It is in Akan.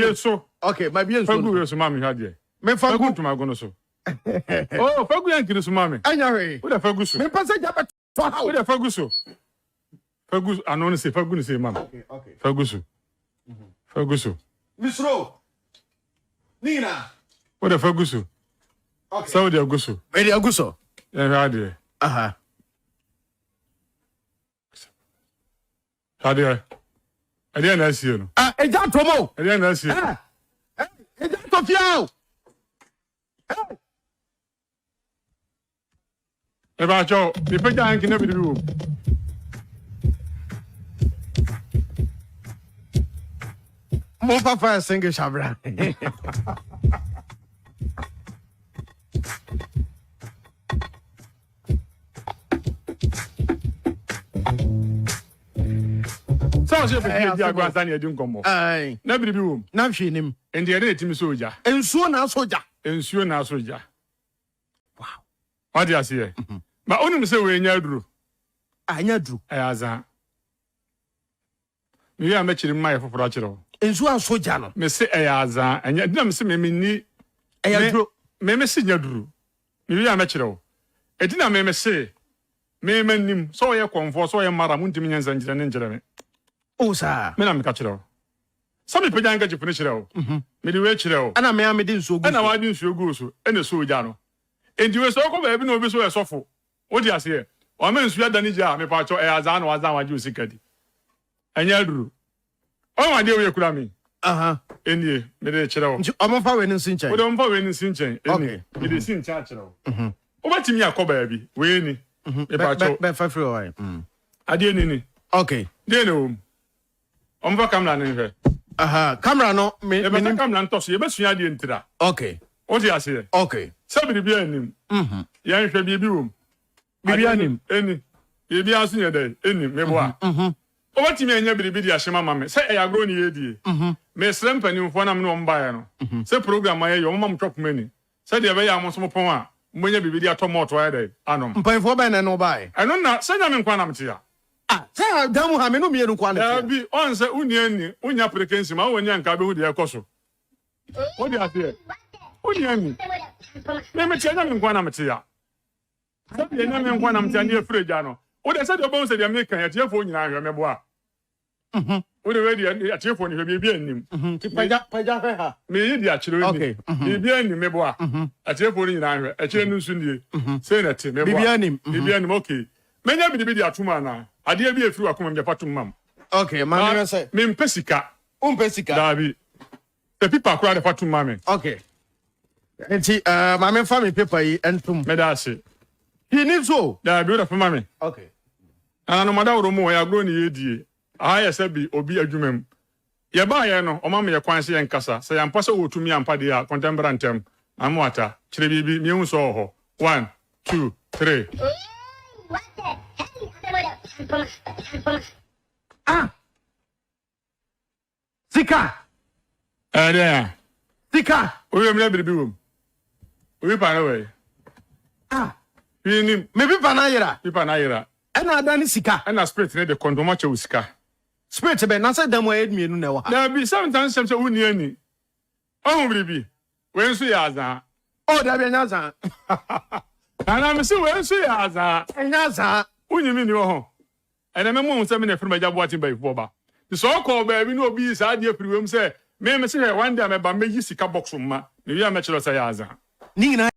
Bie so. Okay, ma bie nsuo Fagu no. wei so ma me hwɛ adeɛ. Mefa Fagu gu. ntomago no so. Oh, fagu yankiri so ma me. Ɛnyɛ hwee. Wode fagu so. Mempɛ sɛ gya bɛtɔ ha o. Wode fagu so. Fagu ano no se, fagu no se ma me. Okay, okay. Fagu so. Fagu so. Mesuro. Ne nyinaa. Wode fagu so. Okay. Sɛ wode agu so. Mede agu so. Yɛnhwɛ adeɛ. Aha. Adeɛ. Ɛdeɛ na asie no. Ah, egya atɔ mu o. Ɛdeɛ na asie. Eh, eh, egya atɔ fie o. Eh. Ɛbaakyɛw, mepagya anke na biribi wɔ mu. Momfa fire extinguisher bra. Sɛ ɔsɛ yɛpɛ sɛ yɛdi agorɔ ansa na yɛdi nkɔmmɔ. Na biribi wɔ mu. Na hwee nim. Nti ɛde na ɛtumi sɔ ogya. Nsuo na asɔ gya. Nsuo na asɔ gya. Wow. Wate aseɛ? Mhm. Ba wonim sɛ wei nyɛ aduro. Ah, ɛnyɛ aduro. Ɛyɛ azaa. Mewie a mɛkyerɛ mu mayɛ foforɔ akyerɛ wo. Nsuo asɔ gya no. Mese ɛyɛ azaa. Ɛnyɛ nti na mese me menni. Ɛyɛ aduro. Me mese nyɛ aduro. Mewie a mɛkyerɛ wo. Ɛti na me mese me m'anim sɛ ɔyɛ kɔmfoɔ sɛ ɔyɛ mara montumi nyɛ nsɛnkyerɛnne nkyerɛ me. Oh saa. Me na meka kyerɛ wo. Sɛ mepagya handkerchief no kyerɛ wo. Mede wei kyerɛ wo. Ɛna me a mede nsuo gu so. Ɛna wade nsuo guu so ɛna ɛsɔɔ gya no. Enti wei sɛ wokɔ baabi na obi sɛ ɔyɛ sɔfo, wote aseɛ, wama nsuo adane gya a, mepaakyɛw ɛyɛ azaa na wazaa wagye wo sika di. Ɛnyɛ aduro. Wahu adeɛ wei akura me yi? Ɛnie, mede rekyerɛ wo. Nti ɔmfa wei no nsi nkyɛn? Wode ɔmfa wei no nsi nkyɛn. Ɛnie, mede resi nkyɛn akyerɛ wo. Wobɛtumi akɔ baabi. Wei ni. Mepaakyɛw. Bɛfa firi hɔ ɛ. Adeɛ ni ni. Okay. Deɛ na ɛwɔ mu? Ɔmfa camera no nhwɛ. Aha, camera no me Yɛbɛsa menim. camera no tɔ so, yɛbɛsua adeɛ ntira. Okay. Wote aseɛ? Okay. Sɛ biribiara nnim. Mhm. Yɛnhwɛ, biribi wɔ mu. Biribiara Adeɛ no, nnim. ɛnni. Biribiara nso nyɛ dɛn? Ɛnnim. Meboa? Mhm. Wobɛtumi anya biribi de ahyem ama me? Sɛ ɛyɛ agorɔ ne yɛredie. Mhm. Mesrɛ mpanimfoɔ no a me ne wɔn baeɛ no, sɛ program a yɛyɛ, wɔmma mo twɔp money, sɛdeɛ ɛbɛyɛ a mo nso mopɔn a, mobɛnya biribi de atɔ malt ayɛ dɛn? Anom. Mpanyimfoɔ bɛn na ɛne wo baeɛ? Ɛno na, sɛ nyɛ me nko ara na mete a. Ah, sɛ dan mu ha, me ne wo mmienu nko ara na ɛte a. Daabi, ɔn sɛ wonni anni, wonnya prekensi ma wowɔ ani a nka wobɛhu deɛ ɛrekɔ so. Wode aseɛ? Wonni anni. Me mete a, nyɛ me nko ara na mete a. Sɛdeɛ ɛnyɛ me nko ara na mete a ne yɛfiri agya no. Wode sɛdeɛ wobɛhu sɛ deɛ meka yi, atiefoɔ nyinaa hwɛ, meboa. Wode wei deɛ atiefoɔ no hwɛ, biribi annim. Nti pagya, pagya hwɛ ha. Meyi de akyerɛ wo ni. Okay. Biribi annim, meboa. Atiefoɔ no nyinaa nhwɛ. Akyire no nso nie. Sei na ɛte, meboa. Biribi annim. Biribi annim, okay. Mɛnya biribi de atom anaa? Adeɛ bi a ɛfiri w'akoma mu deɛ fa tom ma me. Okay, ma mehwɛ sɛ. Mempɛ sika. Wompɛ sika? Daabi. Sɛ pipa koraa de fa tom ma me. Okay. Nti, uh, ma memfa me paper yi ntom. Meda ase. Hwee ni so o. Daabi, wode fa ma me. Okay. Nananom adaworo mu ɔyɛ agorɔ ne yɛredie. Aha yɛ sɛ bi obi adwuma mu. Yɛbaeɛ no, ɔma me yɛ kwan sɛ yɛnkasa. Sɛ yɛampa sɛ ɔwɔ tumi ampa deɛ a, kɔntɛm bra ntɛm. Maame Wata, kyerɛ biribi, meɛhu sɛ ɔwɔ hɔ. One, two, three. Ah! Sika! Ɛyɛ dɛn a? Sika! Woyɛ mu na biribi wɔ mu. Obi pa no wɔ yi. Ah! Hwee nim. Me pipa no ayera. Pipa no ayera. Ɛna ada ne sika. Ɛna spirit no de kɔndɔm akyɛ wo sika. Spirit bɛn? Na sɛ dan mu ayɛ mmienu na ɛwɔ ha. Daabi, sɛ nta nsɛm sɛ wonni ani. Ɔhu biribi. Wei nso yɛ azaa. Oh, daabi, ɛnyɛ azaa. Nana, mese wei nso yɛ azaa. Ɛnyɛ azaa. Wonyimi ni wɔ ho. Ɛnɛ mɛma woahu sɛ me na ɛfiri m'agya Boateng Bayifoɔ ba. Nti sɛ ɔkɔɔ baabi na obi yi saa adeɛ firi wei mu sɛ me, mese hwɛ, one day a mɛba mɛyi sika box mma, mewie a mɛkyerɛ wo sɛ ɛyɛ azaa. Ne nyinaa.